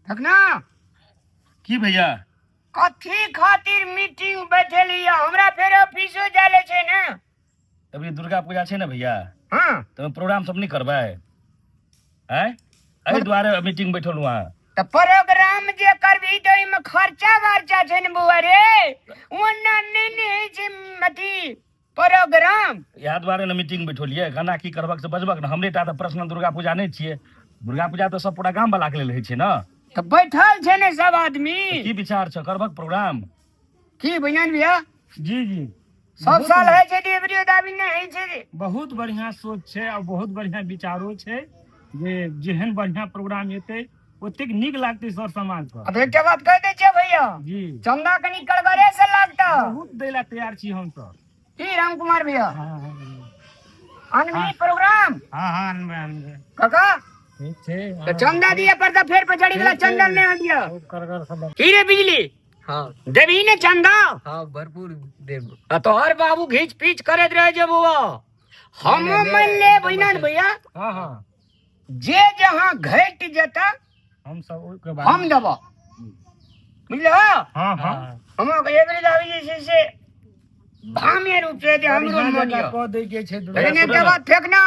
ठकना। की भैया? कथी खातिर मीटिंग बैठेली? हमरा फेर ऑफिसो जाले छै ने। अभी दुर्गा पूजा छै ने भैया? हाँ। तऽ प्रोग्राम सब नहीं करबै? आँय, एहि दुआरे मीटिंग बैठल हुआ। तऽ प्रोग्राम जे करबी तऽ ओहिमे खर्चा वर्चा छै ने बौआ रे, ओना नहि ने होइ छै अथी प्रोग्राम। इएह दुआरे ने मीटिंग बैठलियै, केना की करबक से बजबक ने। हमरे टा तऽ पर्सनल दुर्गा पूजा नहि छियै, दुर्गा पूजा तऽ सब पूरा गाम वाला के लेल होइ छै ने। तऽ बैठल छै ने सब आदमी। तऽ की विचार छ, करबक प्रोग्राम? की बहिन भैया? जी जी। सब साल होइ छै देवरियो दाबी नहि होइ छै। बहुत बढ़िया सोच छै आ बहुत बढ़िया विचारो छै जे जेहन बढ़िया प्रोग्राम हेतै ओतेक नीक लागतै सर समाज पर। अब एकटा बात कह दै छियै भैया। जी। चंदा कनी कड़गरे से लागता। बहुत दै ला तैयार छी हम सब। की राम कुमार भैया? हाँ, हाँ। अनमी प्रोग्राम? हाँ हाँ, अनबे अनबे। काका। ठीक छै। तो चंदा दिए पर तो फेर पछाड़ी वाला चंदा नहीं दिया। बहुत करगर सब। की रे बिजली? हाँ। देबही ने चंदा? हाँ, भरपूर देब। आ तोहर बाबू घीच पीच करैत रहे जे बुआ हम नहीं, मान ले बहिना ने भैया। हाँ हाँ। जे जहाँ घट जेता हम सब ओहिके बाद हम देबो, बुझलो? हाँ हाँ। हम एवरी दाबी जे छै से भामे रूप से जे हमरो बढ़िआँ मन जकाँ यऽ। कऽ दै के छै दुर्गा। लेकिन एकटा बात फेकना,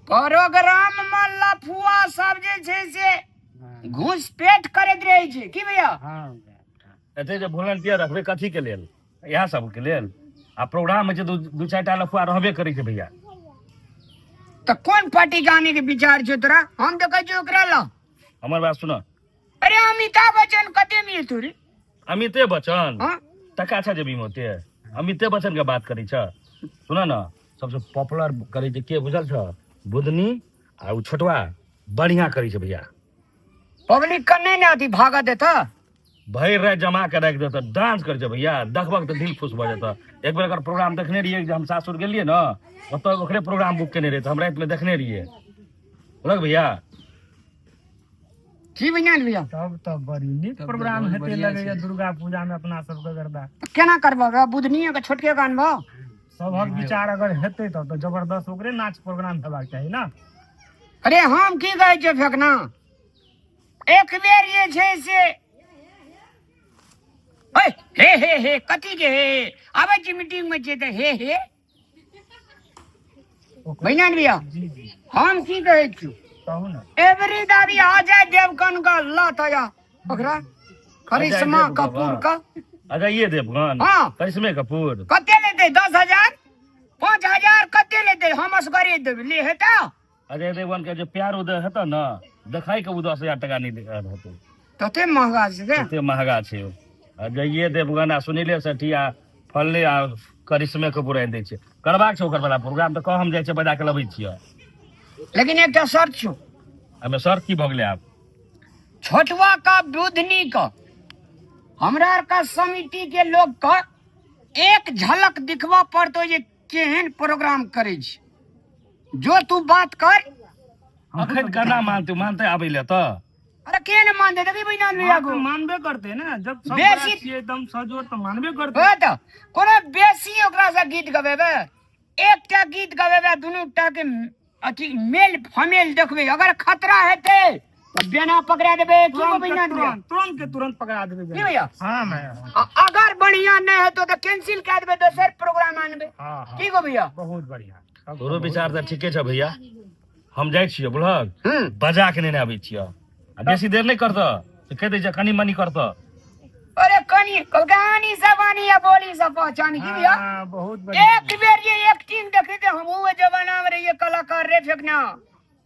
प्रोग्राम में लफुआ सब जे छै से घुसपैठ करैत रहै छै की भैया? हाँ। एते जे वोलंटियर रखबै कथी के लेल? इएह सबके लेल। आ प्रोग्राम होइ छै दू दू चारिटा लफुआ रहबे करै छै भैया। तऽ कोन पार्टी के आने के विचार छै तोरा? हम तऽ कहै छियौ ओकरा ला। हमर बात सुन। अरे अमिताभ बच्चन कते मिलतौ रे? अमिते बच्चन? हाँ। टका छै जेबी में ओते? अमिते बच्चन के बात करै छ? सुन न, सबसे पॉपुलर करै छै के बुझल छ? बुधनी आ उ छोटवा बढ़िया करै छै भैया। पब्लिक के नहि ने अथी भागऽ देता। भरि राति जमा के राखि देतऽ, डांस करै छै भैया, देखबक तऽ दिल खुश भऽ जेतऽ। एक बेर एकर प्रोग्राम देखने रहियै, जे हम सासुर गेलियै ने ओतऽ ओकरे प्रोग्राम बुक केने रहियै, तऽ हम रातिमे देखने रहियै। बुझलक भैया? की बुझल भैया? तब तऽ बड़ी नीक तब तऽ प्रोग्राम बहुत हेतै बढ़िया लगैया छै। दुर्गा पूजा मे अपना सबके गरबा। केना करबऽ, बुधनिये के छोटके के अनबऽ? सभक विचार अगर हेतै तब तऽ जबरदस्त ओकरे नाच प्रोग्राम हेबाक चाही ने। अरे हम की कहै छियै फेकना, एक बेर जे छै से हे हे हे हे कथी के हे हे आबै छी मीटिंग में छियै तऽ हे हे बहिना भैया। जी जी। हम की कहै छी? कहू ने। एवरी दादी अजय देवगन का लत या ओकरा करिश्मा अजय देवगन। कपूर का। अजय देवगन? हाँ। करिश्मे कपूर। कते लेतै? 10,000, 5,000 कते लेतै? हम असगरे देबै, ले हेता? अजय देवगन के जे प्यार उदय हेतऽ ने देखाय के, ओ 10,000 टका नहि हेतौ। तते महगा छै गे? कते महगा छै ओ। अजये देवगन आ सुनीले सेठी आ फलने आ करिश्मे कपूर आनि दै छै। करबाक छै ओकर वाला प्रोग्राम तऽ कह, हम जाइ छियै बजा के लबै छियै। लेकिन एकटा शर्त छौ। एहिमे शर्त की भऽ गेलै आब? छोटवा का बुधनी का हमरा आर का समिति के लोग का एक झलक दिखबा पड़तो जे केहन प्रोग्राम करै छै। जो तू बात कर। अखन केना मानतै? मानतै आबै लए तऽ? अरे के ने मानते, देखी बहिना भैया को। तऽ मानबे करतै ने, जब सब बेसी- गोरा छियै एकदम सजोर तऽ मानबे करतै। हो तऽ कोनो बेसी ओकरा से गीत गबेबै, एकटा गीत गबेबै, दुनू टा के अथी मेल फमेल देखबै, अगर खतरा हेतै तऽ बेना पकड़ा देबै। की गो तुरंत बहिना के भैया? तुरंत, तुरंत के तुरंत पकड़ा देबै। की भैया? हाँ मैं आ अगर बढ़िया नहीं हेतौ तऽ कैंसिल कए देबै, दोसर प्रोग्राम आनबै। हाँ हाँ। की गो भैया? बहुत बढ़िया। तब तऽ तोरो बहुत विचार तऽ ठीके छ भैया। हम जाइ छियै बुझलक, हम्म बजा के नेने आबै छियै। आ बेसी देर नहि करतऽ तऽ कहि दै छै, कनि मनि करतऽ। अरे कनि कहानी सब आनी या बोली सब पहचानी, की भैया? हाँ, बहुत बढ़िया। एक बेर जे एक्टिंग देखे ते हम ओ जमाना में रहिए कलाकार रे फेकना,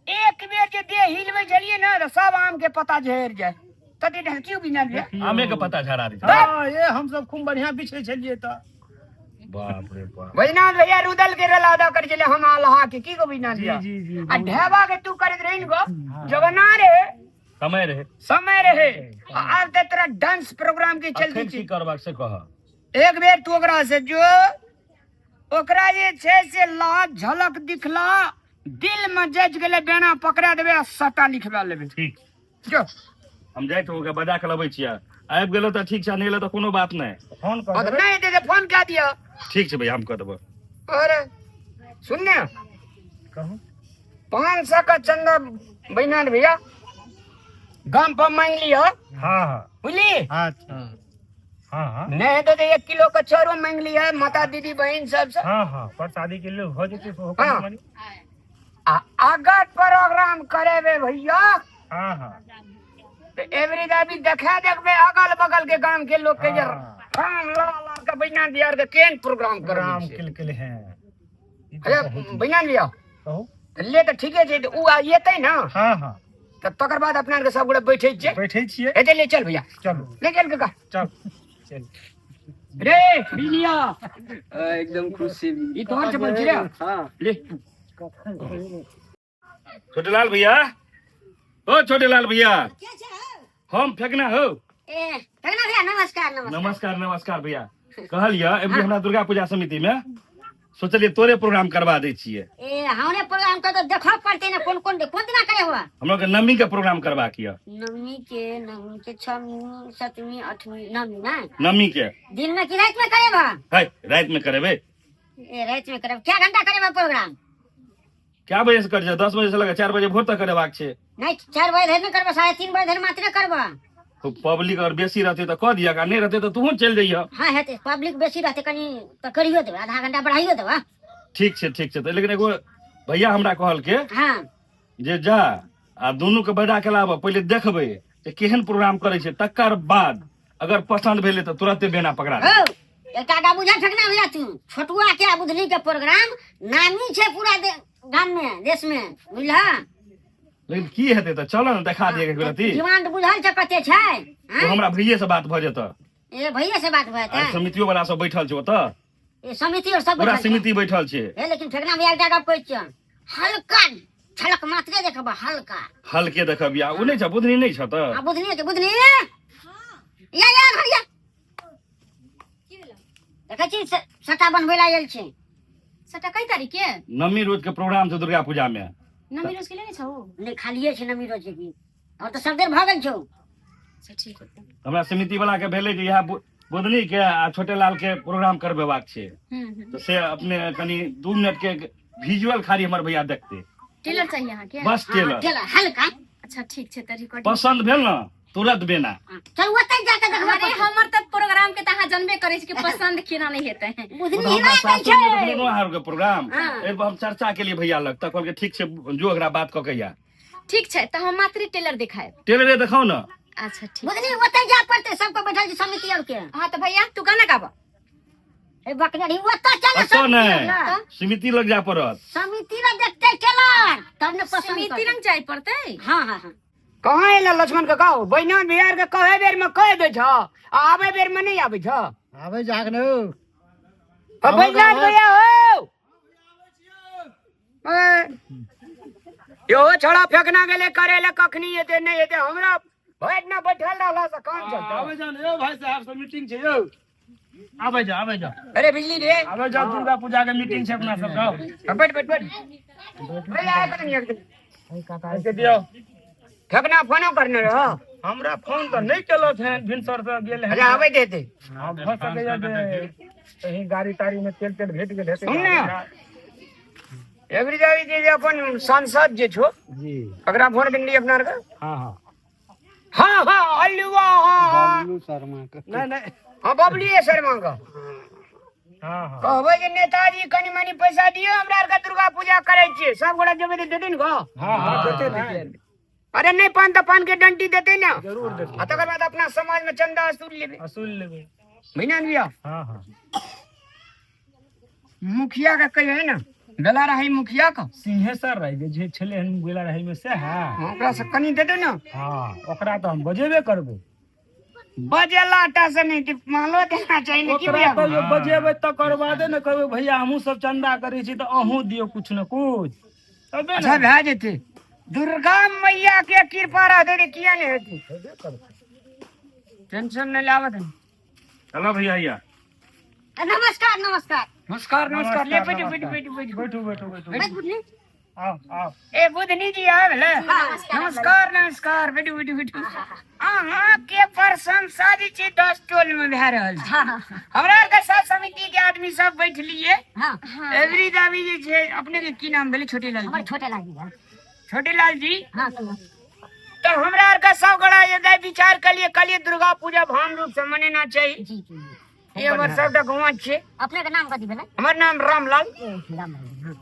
एक बेर जे देह हिलबै छलिए ने तऽ सब आम के पता झेर जाए। तते ढल क्यों बिना भैया? आमे के पत्ता झड़ा दै छै। हाँ, ये हम सब खूब बढ़िया बिछै छलियै तऽ। बाप रे बाप। वैजनाथ भैया रुदल के रला अदा कर छले, हम आल्हा के। की गो वैजनाथ जी भैया? जी जी। आ ढेबा के तू करैत रही ने गो, जमाना रे। समय रहे। समय रहे। आ आब तऽ तोरा डांस प्रोग्राम के चलती अखन की छै। करबाक से कह। एक बेर तू ओकरा से जो ओकरा जे छै से ला झलक दिखला, दिल में जज गेलै, बेना पकड़ा देबै आ सटा लिखवा लेबै। ठीक। जो। हम जाइ तऽ ओकरा बजा के लबै छियै। आबि गेलो तऽ ठीक छै, नहि एलो तऽ कोनो बात नहि। फोन कर और देबै। नहीं दे दे, फोन कह दिया। ठीक छै भैया, हम कऽ देबो। अरे सुन ने। कहू। 500 का चंदा बैनाथ भैया। गाम पर मांगि लिअ। हाँ हाँ। बुझली? अच्छा, हाँ हाँ। नहि हेतौ तऽ 1 किलो के चाउरो मांगि लिअ माता दीदी बहिन सबसँ। हाँ हाँ, प्रसादी के लिए हो जेतै सेहो। हाँ। कनि मनि। आ अगर प्रोग्राम करेबे भैया हाँ हाँ तऽ एवरी दाबी देखा देखबे अगल बगल के गाम के लोग के जे हाँ। राम लाल आर के बैना दियार के केहन प्रोग्राम राम करबै छै। केलकै हैं ई तऽ अरे बहुत नीक। बैना लिअ। कहू। तऽ ले तऽ ठीके छै, तऽ उ आइ एतै ने? हाँ हाँ। तऽ तकर बाद अपना आरके सब गोटे बैठे छियै। बैठे छियै। हेतै, ले चल भैया। चलू। ले चल काका। चल चल। रे बिलिया। एकदम खुश छी। ई तोहर चप्पल छी रे? हाँ। ले। छोटेलाल भैया, ओ छोटेलाल भैया, हम फेकना हो। ए फेकना भैया, नमस्कार नमस्कार। नमस्कार नमस्कार भैया। कहलियै एबरी हमरा दुर्गा पूजा समिति में सोचलियै तोरे प्रोग्राम करवा दै छियै। ए हमरे प्रोग्राम के तो देखऽ पड़ते ने, कोन कोन कोन दिना करे हुआ? हमरा के नवमी के प्रोग्राम करवा के यऽ। नवमी के छमी, सतमी, अठमी, नवमी ना? नवमी के। दिन में कि रात में करे बा? है, रात में करेबै। ए रात में करब, क्या घंटा करे बा प्रोग्राम? क्या बजे से कर जाए? 10 बजे से लगा 4 बजे भोर तक करेबाक छै। नहीं, 4 बजे धरि नहीं करबा, 3:30 बजे धरि मात्र करबा। तो पब्लिक अगर बेसी रहते तो कह दिया, नहीं रहते तो तू चल जइह। हाँ हेतै, पब्लिक बेसी रहते कनी तो करियो देबै, आधा घंटा बढ़ाइयो देबै। ठीक छै ठीक छै। तऽ लेकिन एगो भैया हमरा कहलके हाँ जे जा आ दुनू के बजा के लाबऽ, पहिले देखबै जे केहन प्रोग्राम करै छै, तकर बाद अगर पसंद भेलै तऽ तुरंते बेना पकड़ा हौ देबै। एकटा गा बुझल ठकना भैया तू, छोटुआ के आ बुधनी के प्रोग्राम नामी छै पूरा गाम में, देश में, बुझलह? लेकिन की हेतै, तऽ चल ने देखा दिए एक रति। डिमांड बुझल छै कते छै? तो हाँ? हमरा भैये से बात भऽ जेतऽ। ए भैया से बात भऽ आ जेतै। समितियो वाला सब बैठल छै ओतऽ। ए समिति और सब पूरा बैठल छै। समिति बैठल छै। ए लेकिन ठकना भैया एकटा गप कहै छियौ, हल्का झलक मात्रे देखब, हल्का। हल्के देखबिया, ओ नहि छ बुधनी, नहि छ तऽ। आ बुधनी के, बुधनी या या हरिया देखै छी सटा बनबै ला आयल छै। सटा कई तारीख के? नवमी रोज के प्रोग्राम छै दुर्गा पूजा में। नवमी रोज के लेने छौ? नहि, खालिए छै नवमी रोज के की, और तऽ सब देर भऽ गेल छौ। अच्छा ठीक होतै। हमरा समिति वाला के भेलै जे इएह बुधनी के आ छोटे लाल के प्रोग्राम करबेबाक छै। हम्म हम्म। तऽ से अपने कनि 2 मिनट के विजुअल खाली हमर भैया देखते। टेलर चाहिए अहाँ के? बस टेलर। टेलर हल्का। अच्छा ठीक छै, तऽ रिकॉर्डिंग पसंद भेल ने तुरंत बेना। चल ओतै जाके देखबै। अरे हमर तऽ प्रोग्राम के तऽ अहाँ जानबे करै छी कि पसंद केना नहि हेतै। बुधनी ओ तऽ हिला हमरा दै सासुर मे छै। देखलहुँ अहाँ आरके प्रोग्राम। हाँ। एहि पर हम चर्चा केलियै भैया लग तऽ कहलकै ठीक छै, जो एकरा बात कऽ के या। ठीक छै, तऽ हम मात्र टेलर देखायब। टेलरे देखाउ ने। अच्छा ठीक। बुधनी ओतै जाय पड़तै, सबके बैठल छै समिति आर के। हाँ तऽ भैया तू गाना गाबऽ। ए बकरी ओतऽ चल। ओतऽ नहि, समिति लग जाय पड़त। समिति लग देखतै टेलर तब ने पसंद समिति करतै। लग जाय पड़तै। हाँ हाँ हाँ। कहाँ एला लक्ष्मण काका? बैना बिहार के कहे बेर में कह दै छ आ आबे बेर में नहीं आबै छ। आबै जाग ने। ओ बैजनाथ भैया हो, ए, यो छड़ा फेकना गेले करे ले, कखनी एते नहीं एते, हमरा भरि ना बैठल रहला से काम चलतै? आबै जाओ ने यौ भाई साहब से मीटिंग छै यौ, आबै जाओ आबै जाओ। अरे बिजली रे। आबै जाओ, दुर्गा पूजा के मीटिंग छै अपना सब के। बैठ बैठ बैठ भैया, एक मिनट, एक मिनट। के दियौ। फेकना फोनो करने रह। हमरा फोन तऽ नहि केलक हन, भिनसर से गेल हन। अच्छा आबै देते। हाँ, भऽ सकैया जे कहीं गाड़ी ताड़ी में तेल तेल भेट गेल हेतै। सुन ने। एवरी जावी जे अपन सांसद जे छो जी। ओकरा वोट देली अपना आरके? हाँ हाँ। हाँ हाँ अलुआ, हाँ हाँ। बबलू शर्मा के। नहीं नहीं। हाँ, बबलुए शर्मा के। हाँ हाँ। कहबै जे नेताजी कनि मनि पैसा दियौ, हमरा आरके दुर्गा पूजा करै छियै, सब गोटा जेबै तऽ देथिन गो। हाँ हाँ, देते ने। अरे नहि, पान तऽ पान के डंटी देतै ने। जरूर देते। आ तकर बाद अपना समाज में चंदा वसूल लेबै। असूल लेबै। महीना भैया। हाँ हाँ। मुखिया के कहिए ने बेला रही मुखिया के। सिंहेश्वर रह जे छलै हन गेला रही में से है। हाँ, ओकरा से कनि दे दे ने। हाँ, ओकरा तऽ हम बजेबे करबै। बजेला टा से नहीं मालो देना चाहिए ने की ओकरा भैया? कहियो बजेबै तकर बादे ने कहबै भैया हमहूँ सब चंदा करै छी तऽ अहूँ दियौ कुछ ने कुछ, तबे अच्छा ने। भए जेतै, दुर्गा मैया के कृपा रहतै तऽ किया नहि हेतै, टेंशन नहि लाबत। चलो भैया भैया। नमस्कार नमस्कार। नमस्कार नमस्कार, ले बैठू बैठू बैठू बैठू। बैठू बैठू बैठू। बैठ बुधनी। आओ आओ। ए बुधनी जी आयल है? नमस्कार नमस्कार, बैठू बैठू बैठू। अहाँ के प्रशंसा जे छै 10 टोल में भए रहल छै। हाँ हाँ। हमरा आरके सब समिति के आदमी सब बैठ लिए। हाँ। एवरी दावी जे छै, अपने के की नाम भेलै? छोटे लाल हमर जी। छोटे लाल जी। छोटे लाल जी। हाँ। तो हमरा आर के सब गोड़ा ये विचार के लिए कहलिए दुर्गा पूजा भाम रूप से मनेना चाहिए। जी जी ये हमर सबटा गाँव छै। अपने के नाम कथी भेलै? हमर नाम रामलाल। रामलाल, हाँ।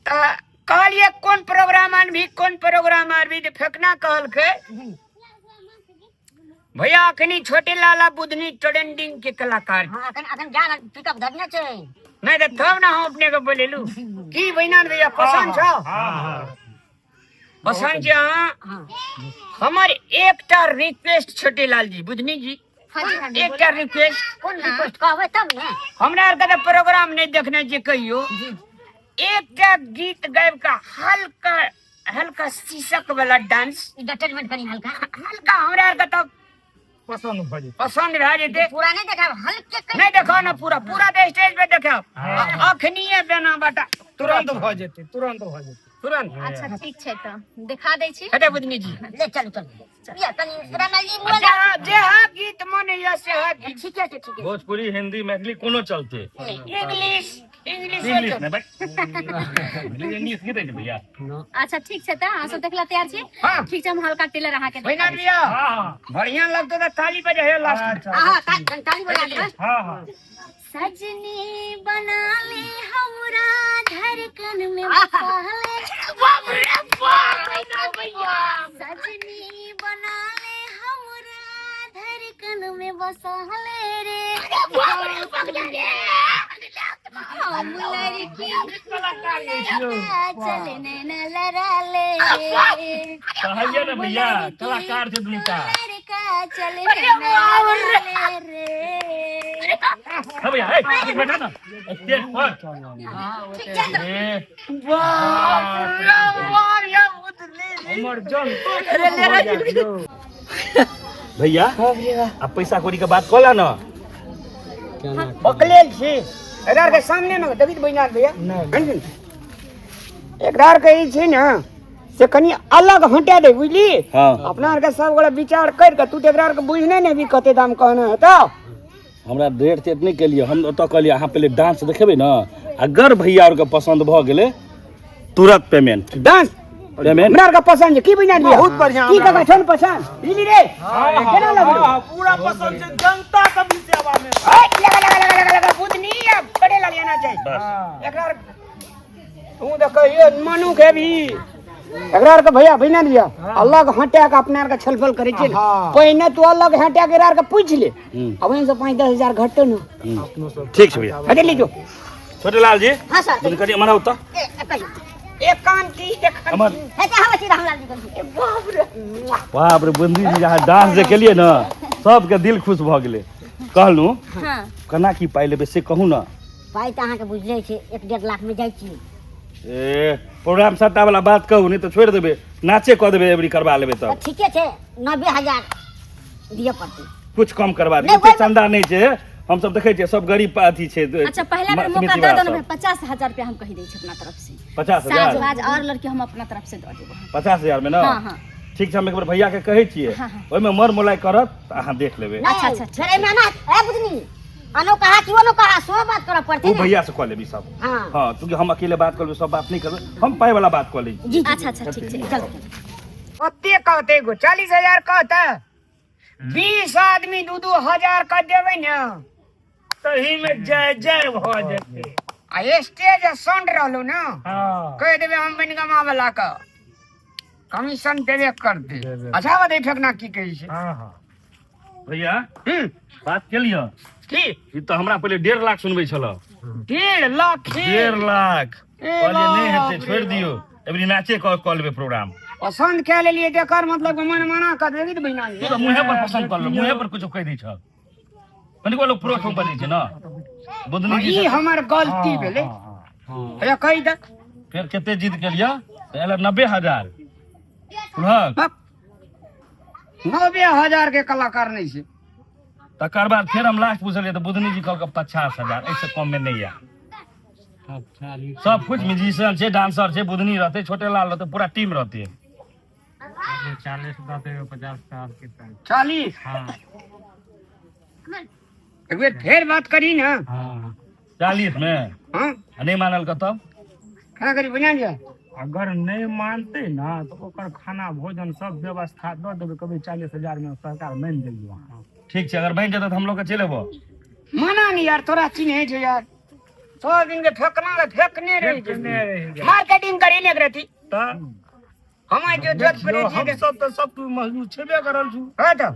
तऽ कहलिए कोन प्रोग्राम आनबी, कोन प्रोग्राम आनबी, तऽ फेकना कहलकै भैया अखनी छोटे लाला बुधनी ट्रेंडिंग के कलाकार। हाँ, अखन अखन जा पिकअप धरने छै। नहीं तऽ तब ना हम अपने के बोलेलू की बहिना भैया पसंद छौ? पसंद छै? हाँ। हाँ। हमर एकटा रिक्वेस्ट छोटे लाल जी बुधनी जी, हाँ जी, हाँ जी। एकटा रिक्वेस्ट। कोन रिक्वेस्ट कहबै तब ने। हमरा आर के तऽ प्रोग्राम नहीं देखने छियै कहियो। एकटा गीत गाबि के हल्का हल्का शीशक वाला डांस, इंटरटेनमेंट कनी हल्का हल्का हमरा आर के तऽ पसंद भऽ जेतै। पसंद भए जेतै। पूरा नहीं देखाब, हल्के कनी। नहीं देखाओ ना पूरा, पूरा तऽ स्टेज पे देखाब। अखनिये बेना बाटा तुरंत भऽ जेतै, तुरंत भऽ जेतै। तुरंत। अच्छा ठीक छै, तऽ देखा दै छी। हेतै बुधनी जी? ले चलू चलू या कनी रामलाल जी मोबाइल। जे हा गीत मन या से हा गीत। ठीके छै, ठीके छै। भोजपुरी, हिंदी, मैथिली कोनो चलते। इंग्लिश, इंग्लिश इंग्लिश नहि भाई, इंग्लिश की दै छै भैया? अच्छा ठीक छै, तऽ अहाँ सब देखला तैयार छी? हाँ। ठीक छै, हम हल्का टेलर अहाँके देखा बहिना दै छी। भैया हाँ। बढ़िया लगतो तऽ ताली बजे है लास्ट। अच्छा। हाँ, ताली बजा देबै। हाँ हाँ। सजनी बना ले हमरा धड़कन में बसा ले, सजनी बना ले हमरा धड़कन में बसा ले रे, हम लड़की लड़का चलने न लड़ा ले रे, कहलियै ने भैया कलाकार छै दुनूटा। लड़का चलने न लड़ा ले रे। हाँ भैया, ए, एक बैठा ना स्टेज पर। ए, हमर जन भैया अब पैसा कौड़ी के बात कहला ना। बकलेल छी एकरा के सामने न देखी बहिना भैया, एकरा के ई छै ने से कनी अलग हटा दे, बुझली? हाँ। अपना आर के सब गोरा विचार कर के तू तऽ एकरा आर के बुझने ने भी कते दाम कहने हेतौ। हमरा रेट तेट नहि केलियै, हम ओतऽ कहलियै अहाँ पहिले डांस देखेबै ने, अगर भैया आरके पसन्द भऽ गेलै तुरंत पेमेंट। डांस पेमेंट हमरा आर के पसंद छै की बुझना दिया? बहुत बढ़िया। की कहै छौ ने पसंद, बुझली रे? केना लगलो? पूरा पसंद छै, जनता के भी सेवा में। लगा लगा लगा लगा लगा बुधनी अब बड़े लाल आना चाहिए। बस एकरा आर तू तऽ कहियो मनु के भी एकरा आर के भैया बुझना दिया अलग हटा के अपना आर के छलफल करै छै ने। पहिने तू अलग हटा के एकरा आर के पूछि ले, अब एहिसँ 5-10 हजार घटतौ ने। ठीक छै भैया। हटे लीजो। छोटे लाल जी। हाँ सर। बुझ करिए मना उता। कहियो। एकांती एकांती। हमर हे तऽ हम छी रामलाल जी कहियो। बाप रे। बाप रे बुंदी जी, अहाँ डांस जे केलियै ने सबके दिल खुश भऽ गेलै। कहलहुँ हाँ। केना की पाइ लेबै से कहू ने। पाइ तऽ अहाँके बुझले छै, 1-1.5 लाख में जाइ छी। ए प्रोग्राम सट्टा वाला बात कहू, नहीं तऽ छोड़ि देबै, नाचे कऽ देबै, एबरी करवा लेबै तब। ठीके छै, 90,000 दिअ पड़तै। कुछ कम करवा दियौ, नहि, एते चंदा नहि छै, हम सब देखै छियै सब गरीब अथी छै। अच्छा पहला बेर मौका समिति दऽ वाला दो सब। 50,000 रुपया हम कहि दै छी अपना तरफ से। 50,000? साज बाज और लड़की हम अपना तरफ से दऽ देबो। 50,000 में ना? हाँ, हाँ। ठीक छै, हम एक बेर भैया के कहै छियै, हाँ, हाँ। ओहिमे मर मोलाई करत तऽ अहाँ देख लेबै। अच्छा, अच्छा, फेर एहिमे ना, ए बुझनी, अनो कहा कि ओनो कहा, सो बात करऽ पड़तै ओ ने। भैया से कऽ लेबी सब। हाँ। हाँ, चूँकि हम अकेले बात करबै सब बात नहि करबै, हम पाइ वाला बात कऽ लै छी। जी, जी। अच्छा, अच्छा, ठीक छै, चल। कते कहतै गो? 40,000 कहतै, 20 आदमी 2-2 हजार के देबै ने तही में जय जय भऽ जेतै। आ स्टेज साउंड रहलो ने। हाँ। कहि देबै हम बनगामा वाला के कमीशन देबे करतै। अच्छा बतै फेकना की कहै छै। हाँ हाँ। भैया बात केलियै की? ई तऽ हमरा पहिले 1.5 लाख सुनबै छल। 1.5 लाख? 1.5 लाख ए कहलियै नहि हेतै, बाप रे छोड़ि दियौ, एबरी नाचे कऽ लेबै प्रोग्राम। पसंद कए लेलियै तऽ एकर मतलब मन मना कऽ देबी तऽ बहिना। तू तऽ मुँहे पर पसंद कर लो, मुँहे पर कुछो कहि दै छह, कनिको लोग प्रोठ बजै छै ने बुधनी जी ई हमर गलती भेलै, भैया कहि दे। फेर कते जिद केलियै तऽ एलै 90,000। बुझलहक? 90,000 के कलाकार नहि छै। तकर बाद फेर हम लास्ट पुछलियै तऽ बुधनी जी कहलकै 50,000, एहिसँ कम मे नहि आयत। सब कुछ म्यूजिशियन छै, डांसर छै, बुधनी रहतै, छोटे लाल रहतै, पूरा टीम रहतै। 40 दऽ देबै, 50 के 40? हाँ। एक बेर फेर बात करी ने। हाँ। 40 में? हाँ। आ नहि मानल के तब केना करी बुझा लिअ? अगर नहि मानतै ने तऽ ओकर खाना भोजन सब व्यवस्था दऽ देबै। कहबै 40,000 मे सरकार मानि जाइयो अहाँ। ठीक छै, अगर बनि जेतै तऽ हम लोग के चलि एबो। मना नहीं यार, तोरा चिन्हे छै यार, सब दिन के फेकना के फेकने रही। फेकने रहि गेल। मार्केटिंग करी ने रहती। तऽ हम जो जोत पर देखियौ, हम सब तऽ सब मजदूर छेबे करल छु। हां तऽ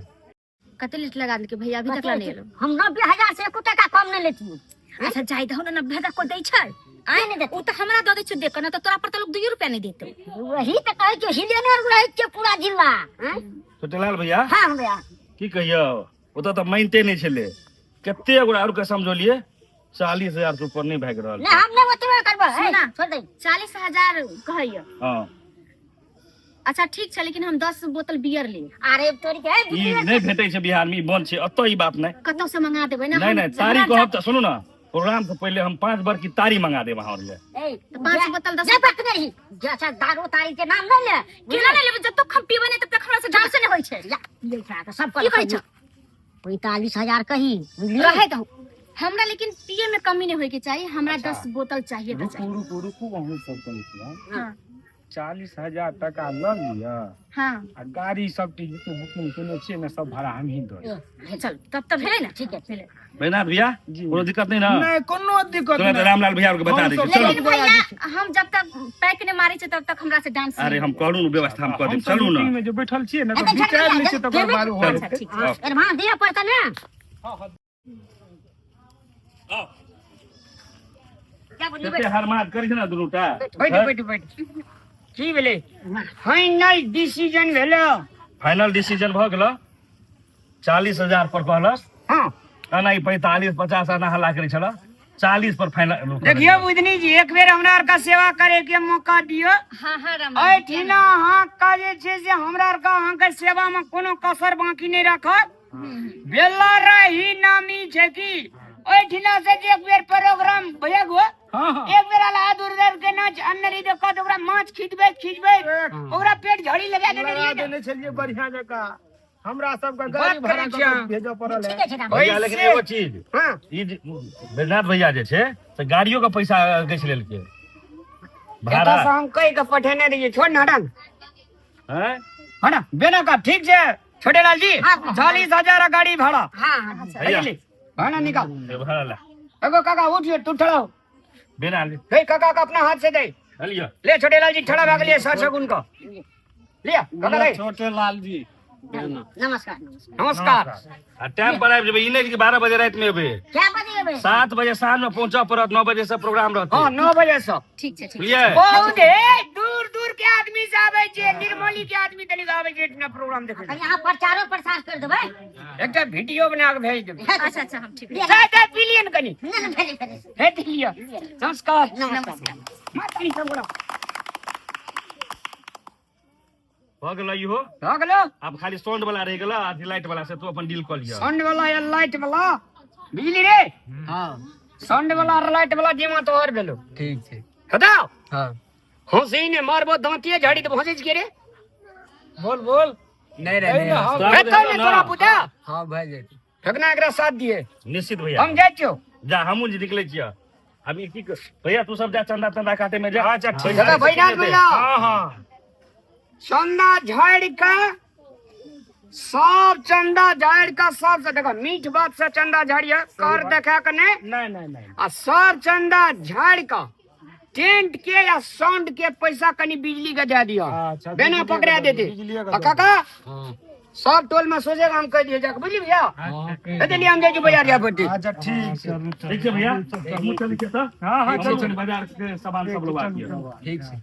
कते लेट लगा देलकै भैया, अभी तक ला नहीं एलो। हम 90,000 से एको टका कम नहि लेतियै। अच्छा जाय दहो ने, 90,000 कोई दै छै? आय नहि देतै। उ तऽ हमरा दऽ दै छै देख, ना तऽ तोरा पर तऽ लोग 2 रुपया नहीं देतौ। वही तऽ कहै छियौ, हिलेने रहै छियै पूरा जिला। आँय? छोटेलाल भैया। हाँ भैया। की कहियौ, ओतऽ तऽ मानिते नहि छलै। कते गोरा आओर के समझौलियै, 40,000 से ऊपर नहि भागि रहल। नहि, हम नहि ओतबे करबै। हे, सुना। छोड़ दे। 40,000 कहैया। हँ। अच्छा ठीक छै, लेकिन हम 10 बोतल बियर ले। अरे तोरी के ई नहि भेटै छै बिहार मे, ई बंद छै एतऽ, ई बात नहि। कतौ से मंगा देबै ने। नहि हम नहि, तारी हमरा कहब तऽ सुनू ने, प्रोग्राम से पहिले हम 5 बरकी तारी मंगा देब अहाँ ले। ए, तऽ 5 बोतल 10 जे बात नहीं, जैसा दारू तारी के नाम नहीं ले। केना नहि लेबै? जब तक हम पीबै नहि तब तक हमरा से डांस नहि होइ छै। जा, ये खा के सब की कहै छौ? 45,000 कही बुझलियै? रहै दहो हमरा, लेकिन पिए में कमी नहीं होय के चाहिए। हमरा 10 बोतल चाहिए तऽ रुकू चाहिए। रुकू रुकू, अहूँ सब करै छियै। हाँ। 40,000 टका लऽ लिअ हाँ। आ गाड़ी सब चीज जते बुकिंग केने छियै ने, सब भाड़ा हमही दऽ देब। चल तब तऽ भेलै ने। ठीक है। भेलै। बैनाथ भैया। जी। कोनो दिक्कत नहीं ना? नहीं, कोनो दिक्कत तुरंत नहीं। रामलाल भैया के बता हम दै सब छी, चलू। लेकिन भैया, हम जब तक पैक नहीं मारे छै तब तक हमरा से डांस अरे हम कहलू ने, व्यवस्था हम कऽ देब, हमसब चलू ने। मीटिंग में जे बैठल छियै ने, ए, तऽ तऽ विचारि लै छियै तकर बाद हो चलू। अच्छा जेतै। ठीक छै। आउ। एडवांस दिअ पड़तै ने। आउ। क्या बोलली? कते हरमाद करै छै ने दुनू टा। बैठ बैठ बैठ। की भेलै? फाइनल डिसीजन भेलो? फाइनल डिसीजन भऽ गेल, 40,000 पर कहलस। हाँ। एना ई 45 50 एना हल्ला करै छल, 40 पर फाइनल। देखियो बुधनी जी, एक बेर हमरा आर का सेवा करे के मौका दियो। हाँ हाँ राम। एहिठिना अहाँ का जे छै से हमरा आर का अहाँके सेवा में कोनो कसर बाकी नहीं रखत। बेला रही नामी छै की एहिठिना से जे एक बेर प्रोग्राम भैया गो हाँ हाँ। एक बेर आला दुर्दर के नाच अन्न रही देखत, ओकरा माछ खिचबै खिचबै ओकरा पेट झड़ी लगा देने लगा रहियै ने। देने छलियै बढ़िया जकाँ, हमरा सबके बात गाड़ी भाड़ा करै कऽ छियै। के भेजऽ पड़ल ठीके है। छै राम। भैया, लेकिन ओइसे- एगो चीज, हाँ। ई जे बैजनाथ भैया जे छै से गाड़ियो के पैसा गछि लेलकै भाड़ा। एतऽ से हम कहि के पठेने रहियै, छोड़ ने, हटा ने। हैं? हटा बेना का। ठीक छै छोटेलाल जी, 40,000 गाड़ी भाड़ा। हाँ हाँ। भैया। भाड़ा निकाल। ए, भाड़ा ला। एगो काका उठियो, तू ठड़ा हो। बिना ले। हे काका का अपना हाथ से दे। लियो। ले छोटेलाल जी, ठड़ा भाग लिए सर शगुन को लिया काका दे। छोटे लाल जी। नमस्कार नमस्कार। नमस्कार। आ टाइम पर आबि जेबै, ई नहि कि 12 बजे राति मे एबै। क्या बजे एबै? 7 बजे साँझ मे पहुंचऽ पड़त, 9 बजे से प्रोग्राम रहतै। हाँ, 9 बजे से। ठीक छै, ठीक। बुझलियै? बहुत हे दूर दूर के आदमी से आबै छै, निर्मली के आदमी तनिक आबै छै इतना प्रोग्राम देखे। कनि अहाँ प्रचारो प्रसार कर देबै। एकटा वीडियो बना के भेज देबै। अच्छा अच्छा, हम ठीक। चाय ताय पी लिअ ने कनि। नहि नहि, भेजे भेजे। भेज लिअ। नमस्कार। नमस्कार। माता सब गोरा। भऽ गेल इहो। भऽ गेलो। आब खाली साउंड वाला रहि गेल आ लाइट वाला से तू अपन डील कऽ लिअ। साउंड वाला या लाइट वाला बिजली रे। हाँ। साउंड वाला और लाइट वाला जिमा तोहर भेलो। ठीक छै। बताओ। हाँ। हंसी ने मारबो दांतिए झाड़ी तऽ भसै छियै रे। बोल बोल। नहीं रे, नहीं। तोरा हेतौ ने तोरा पुता। हाँ, भए जेतै। ठकना एकरा साथ दिए। निश्चित भैया। हम जाइ छियौ। जा, हमहूँ जे निकलै छियै आब। ई की भैया, तू सब जा, चंदा तंदा काटे में जा। अच्छा ठीक। दादा बैनाथ भैया। हाँ हाँ। चंदा झाड़ का सब, चंदा झाड़ का सब से देखो, मीठ बात से चंदा झाड़िया कर देखा के नहीं। नहीं नहीं नहीं। आ सब चंदा झाड़ का टेंट के या साउंड के पैसा कनी बिजली के दे दियो। अच्छा, बिना बिजली के पकड़ा दे देते। बिजलिए के आ दे। काका, सब टोल में सोचे हम कह दिए जाके, बुझली भैया? हे लिए हम जाइ छी बाजार जा पड़ती। अच्छा ठीक छै। ठीक छै भैया, हमहूँ चलै छियै तऽ। हाँ हाँ। हमहूँ चलू। कनि बाजार के सामान सब लेबाक यऽ। ठीक छै।